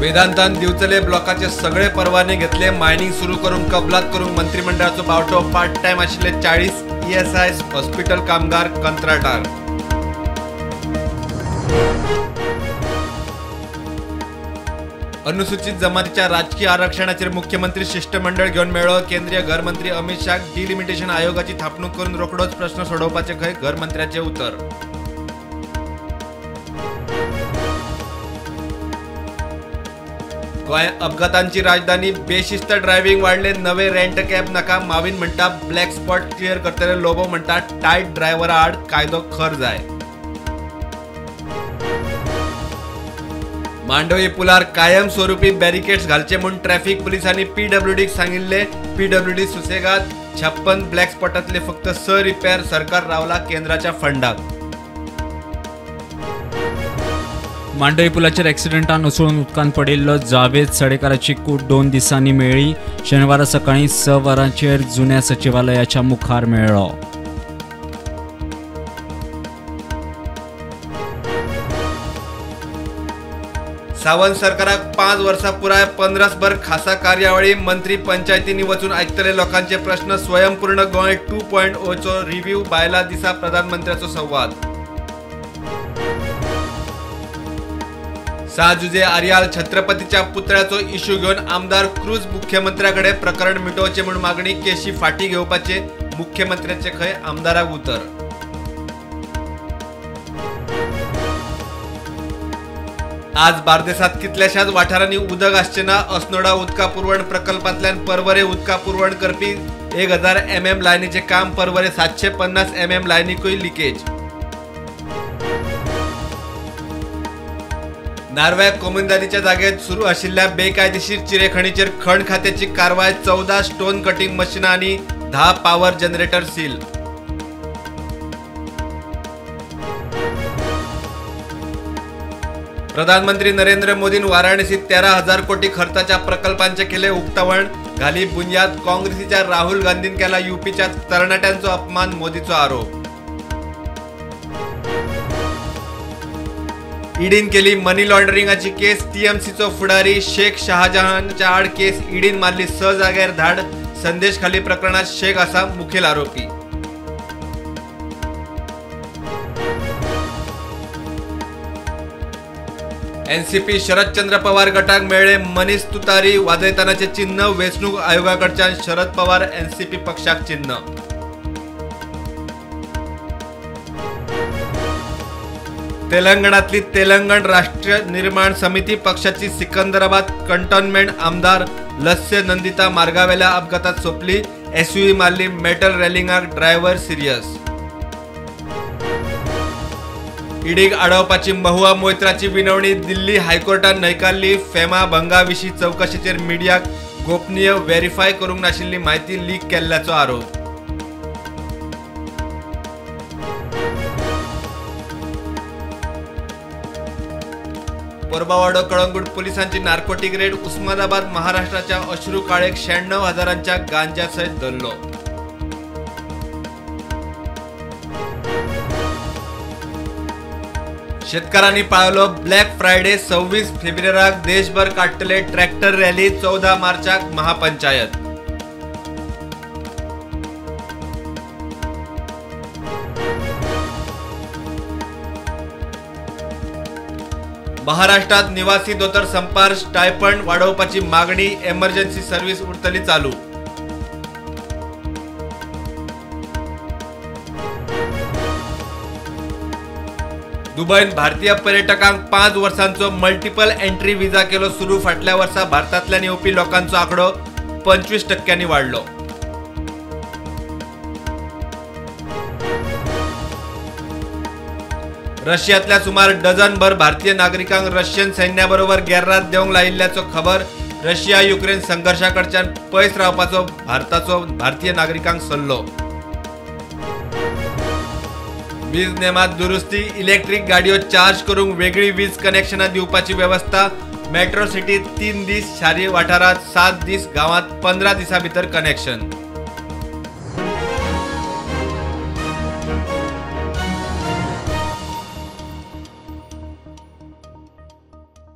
वेदांतान दिवचले ब्लॉकाचे सगळे परवाने घेतले. मायनिंग सुरू करूंक कबलात करूंक मंत्रिमंडळाचो बावटो. पार्ट टायम आशिल्ले 40 ESI hospital कामगार कंत्राटार. अनुसूचित जमातीच्या राजकीय आरक्षणाचेर मुख्यमंत्री शिष्टमंडळ घेवन मेळ्ळो. केंद्रीय घरमंत्री अमित शाह डिलिमिटेशन आयोगाची थापणूक करून रोखडोच प्रश्न सोडोवपाचे खंय घरमंत्र्याचे उतर. गोंय अपघातांची राजधानी, बेशिस्त ड्रायव्हिंग वाडले, नवे रेंट कॅब नाका. माविन म्हणटा ब्लॅक स्पॉट क्लियर करतले. लोबो म्हणटा टायट ड्रायव्हरा आड कायदो खर जाय. मांडवी पुलार कायमस्वरूपी बॅरिकेड्स घालचे म्हूण ट्रॅफिक पुलिसांनी पीडब्ल्यूडीक सांगिल्ले. पीडब्ल्यूडी सुसेगाद 56 ब्लॅक स्पॉटांतले फक्त 6 रिपेअर. सरकार रावला केंद्राच्या फंडाक. मांडवी पुलाचेर एक्सिडेंटान उसळून उदकांत पडिल्लो जावेद सडेकाराची कूड 2 दिसांनी मेळ्ळी. शेनवारा सकाळीं 6 वरांचेर जुन्या सचिवालयाच्या मुखार मेळ्ळो. सावंत सरकाराक 5 वर्सां पुराय, 15भर खासा कार्यावळी. मंत्री पंचायतींनी वचून आयकतले लोकांचे प्रश्न. स्वयंपूर्ण गोंय 2.0चो रिव्ह्यू. बायलां दिसा प्रधानमंत्र्याचो संवाद. 6 जुजे आर्याल छत्रपतीच्या पुतळ्याचो इश्यू घेवन आमदार क्रूज मुख्यमंत्र्याकडे प्रकरण मिटोवचें म्हूण मागणी. केशी फाटी घेवपाचे मुख्यमंत्र्याचे खंय आमदाराक उतर. आज बार्देसात कितल्याशाच वाठारांनी उदक आसचें ना. अस्नोडा उदका पुरवण प्रकल्पांतल्यान परवरे उदका पुरवण करपी 1000 mm लायनीचें काम परवरे 750 mm लायनीकूय लिकेज. नार्व्या कोमुनिदादीच्या जागेत सुरू आशिल्ल्या बेकायदेशीर चिरेखणीचेर खण खात्याची कारवाय. 14 स्टोन कटिंग मशिनां आनी 10 पॉवर जनरेटर सील. प्रधानमंत्री नरेंद्र मोदीन वाराणसीत 13,000 कोटी खर्चाच्या प्रकल्पांचे केले उक्तावण. घाली बुनियाद. काँग्रेसीच्या राहुल गांधीन केला युपीच्या तरणाट्यांचो अपमान, मोदीचो आरोप. ईडीन केली मनी लॉन्ड्रिंगाची केस. टीएमसीचो फुडारी शेख शहाजहानच्या आड केस. ईडीन मारली 6 जाग्यार धाड. संदेश खाली प्रकरणात शेख असा मुखेल आरोपी. एनसीपी शरदचंद्र पवार गटाक मेळ्ळे मनीष तुतारी वाजयतानाचे चिन्ह. वेंचणूक आयोगाकडच्यान शरद पवार एनसीपी पक्षाक चिन्ह. तेलंगणातली तेलंगण राष्ट्र निर्माण समिती पक्षाची सिकंदराबाद कंटोन्मेंट आमदार लस्य नंदिता मार्गावेल्या अपघातात सोंपली. एसयूव्ही मारली मेटल रॅलिंगाक, ड्रायव्हर सिरियस. ईडीक आडावपाची महुआ मोयत्राची विनवणी दिल्ली हायकोर्टान न्हयकारली. फेमा भंगाविशीं चवकशेचेर मिडियाक गोपनीय व्हेरीफाय करूंक नाशिल्ली म्हायती लीक केल्ल्याचो आरोप. कोरबावाडो कळंगूट पोलिसांची नार्कोटिक रेड. उस्मानाबाद महाराष्ट्राच्या अश्रू काळेक 96,000 गांजा सयत धरलो. शेतकारांनी पाळलो ब्लॅक फ्रायडे. 26 फेब्रुवारीक देशभर काडटले ट्रॅक्टर रॅली. 14 मार्चाक महापंचायत. महाराष्ट्रात निवासी दोतोर संपार स्टायपंड वाडोवपाची मागणी. एमर्जन्सी सर्व्हिस उरतली चालू. दुबईन भारतीय पर्यटकांक 5 वर्सांचो मल्टिपल एंट्री व्हिसा केलो सुरू. फाटल्या वर्सा भारतांतल्यान येवपी लोकांचो आंकडो 25% वाडलो. रशियांतल्या सुमार डझनभर भारतीय नागरिकांक रशियन सैन्याबरोबर गेर्रात देवंक लायिल्ल्याचो खबर. रशिया युक्रेन संघर्षाकडच्यान पयस रावपाचो भारताचो भारतीय नागरिकांक सल्लो. वीज नेमात दुरुस्ती, इलेक्ट्रीक गाडयो चार्ज करूंक वेगळी वीज कनेक्शनां दिवपाची वेवस्था. मेट्रो सिटीत 3 दीस, शारी वाठारांत 7 दीस, गांवांत 15 दिसां भितर कनेक्शन.